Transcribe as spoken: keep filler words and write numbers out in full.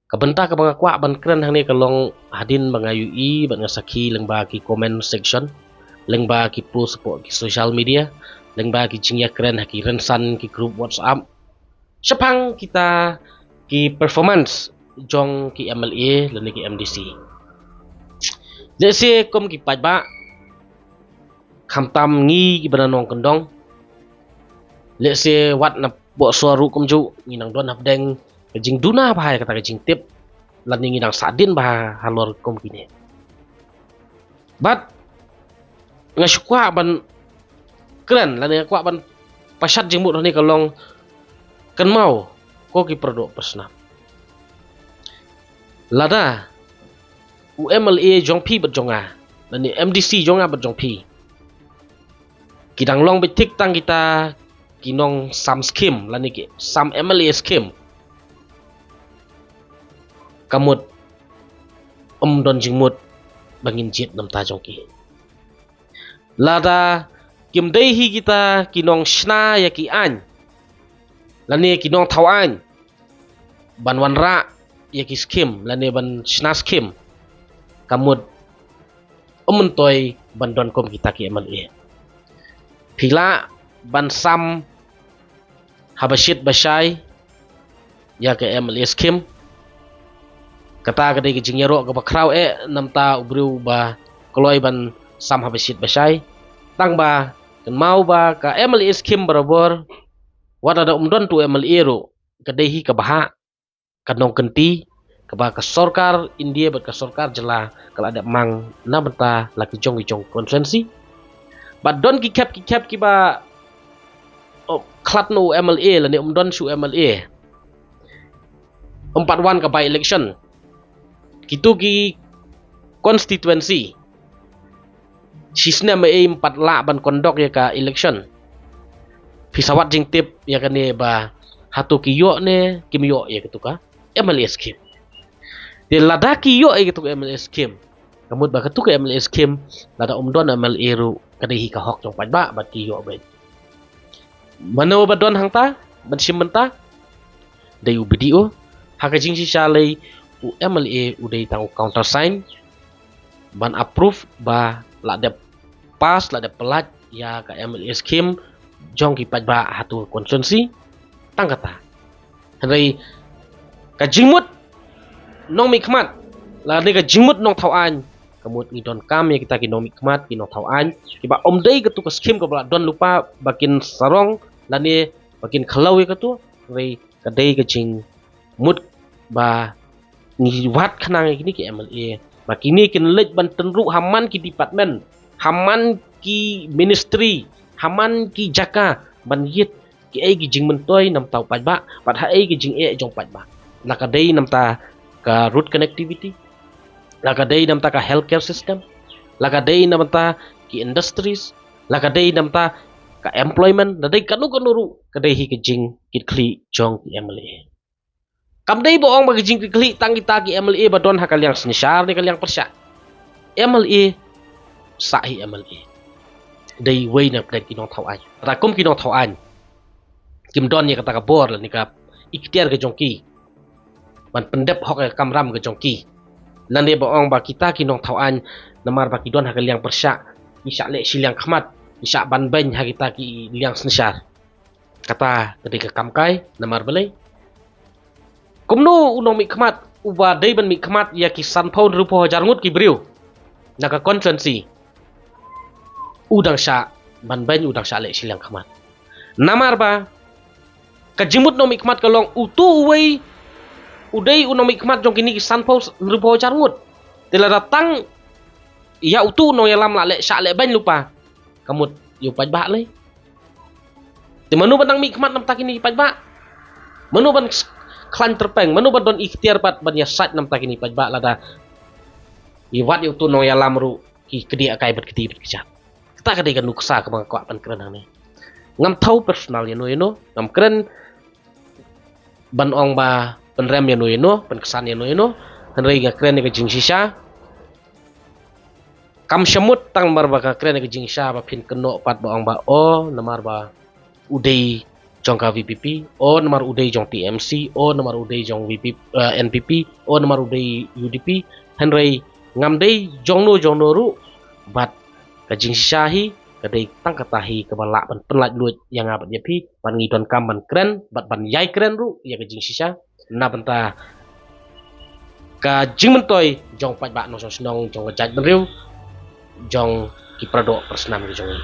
Ka bynta kaba nga kwah ban kren hangne ka long hadien ba nga ïohi bad nga sakhi lyngba ki comment section, lyngba ki post hapoh ki social media, lyngba ki jingïakren ha ki rynsan ki group WhatsApp shaphang kita ki performance jong ki M L A lane ki M D C. Lehse kum ki paidbah, khamtam ngi kiba na nongkyndong, lehse wat na bok sor ruh kumjuh, ngi nang don hapdeng ka jingduna bha ïa kata ka jingtip, lane ngi nang sahdien bha halor kum kine. Bad nga shu kwah ban kren lane nga kwah ban pashat jingmut hangne ka long, kynmaw ko ki paradoh parasnam. Lada u M L A jong phi bad jong nga, lane M D C jong nga bad jong phi, ki dang long beit thik tang kita ki nongsam skim lane ki sam M L A skim, ka mut ym don jingmut ba ngin jied namar jong ki. Lada kim dei hi kita ki nongshna ïa ki aiñ lane ki nongthaw aiñ ban wanrah ïa ki skim lane ban shna skim, ka mut ym myntoi ban don kum kita ki M L A. Phi lah ban sam haba shit ba shai ïa ka M L A skim. Kata ka dei ka jingïaroh kaba khraw eh namar u briew ba kloi ban sam haba shit ba shai. Tang ba kynmaw ba ka M L A skim barabor, wat lada ym don tu M L A ruh, ka dei hi kaba hap ka nongkynti kaba ka sorkar India bad ka sorkar jylla ka la dep mang na bynta la ki jong ki jong constituency. Bad don ki khep ki khep kiba, oh, khlad noh u M L A lane ym don shuh u M L A, ym pat wan ka by election. Kitu ki constituency shisnem ei ym pat lah ban conduct ïa ka election. Phi sa wad jingtip ïa kane ba hato ki ïoh ne kim ïoh ïa katu ka M L A skim. Te lada ki ïoh ïa katu ka M L A skim, ka mut ba katu ka M L A skim lada ym don M L A ruh, ka dei hi ka hok jong paidbah bad ki ïoh beit. Mano ba don hangta ban shim bynta? Dei u B D O. Ha ka jingshisha lei, u M L A u dei tang u countersign ban approve ba la dep pass, la dep pyllait ïa ka M L A skim jong ki paidbah ha tu constituency. Tang kata. Hynrei ka jingmut nongmihkhmat lane ka jingmut nongthaw aiñ, ka mut ngi donkam ïa kita ki nongmihkhmat, ki nongthaw aiñ kiba ym dei katu ka skim kaba la don lypa ba kin sarong lane ba kin khlaw ïa katu. Hynrei ka dei ka jingmut ba ngi wad khnang ïa kine ki M L A ba kine kin leit ban tynruh ha man ki department, ha man ki ministry, ha man ki jaka ban ïit kiei ki jingmyntoi namar u paidbah bad haei ki jingeh jong paidbah. La ka dei namar ka road connectivity, la ka dei namar ka healthcare system, la ka dei namar ki industries, la ka dei namar ka employment, la dei kano kano ruh, ka dei hi ka jingkitkhlieh jong ki M L A. Kam dei ba ong ba ka jingkitkhlieh tang kita ki M L A ba don ha ka liang synshar ne ka liang pyrshah. M L A sah hi M L A. Dei wei na pdeng ki nongthaw aiñ. Lada kum ki nongthaw aiñ kim don ïa kata ka bor lane ka iktiar ka jong ki ban pyndep hok ïa ka kamram ka jong ki, lane ba ong ba kita ki nongthaw aiñ namar ba ki don ha ka liang pyrshah, ki shah leh shiliang khmat, ki shah ban beiñ ha kita ki liang synshar. Kata ka dei ka kam kai namar balei? Kumno u nongmihkhmat uba dei ban mihkhmat ïa ki sanphew hynriewphew hajar ngut ki briew na ka constituency, u dang shah ban beiñ, u dang shah leh shiliang khmat? Namar ba ka jingmut nongmihkhmat ka long utu uwei u dei u nongmihkhmat jong kine ki sanphew hynriewphew hajar ngut. Te lada tang ïa utu u nongïalam la leh shah leh beiñ lypa, ka mut ïa u paidbah lei. Te mano ban nang mihkhmat namar kine ki paidbah? Mano ban khlaiñ tyrpeng? Mano ban don iktiar pat ban ïasaid namar kine ki paidbah lada ïa wat ïa utu u nongïalam ruh ki kdiah kai bad kti bad kjat? Kata ka dei ka nuksa kaba nga kwah ban kren hangne. Ngam thaw personal ïano ïano, ngam kren ban ong ba pynrem ïano ïano, pynksan ïano ïano, hynrei nga kren ïa ka jingshisha. Kam shamut tang namar ba ka kren ïa ka jingshisha ba phin kynnoh pat ba ong ba, o, namar ba u dei jong ka VPP, o namar u dei jong TMC, o namar u dei jong VPP, eh, NPP, o namar u dei UDP, hynrei ngam dei jongno jongno ruh, bad ka jingshisha hi ka dei tang kata hi kaba lah ban pynlait luid ïa nga bad ïa phi, bad ngi donkam ban kren, bad ban ïai kren ruh ïa ka jingshisha, na bynta ka jingmyntoi jong paidbah nongshong shnong jong ka jaitbynriew, jong ki paradoh parasnam ki jong ngi.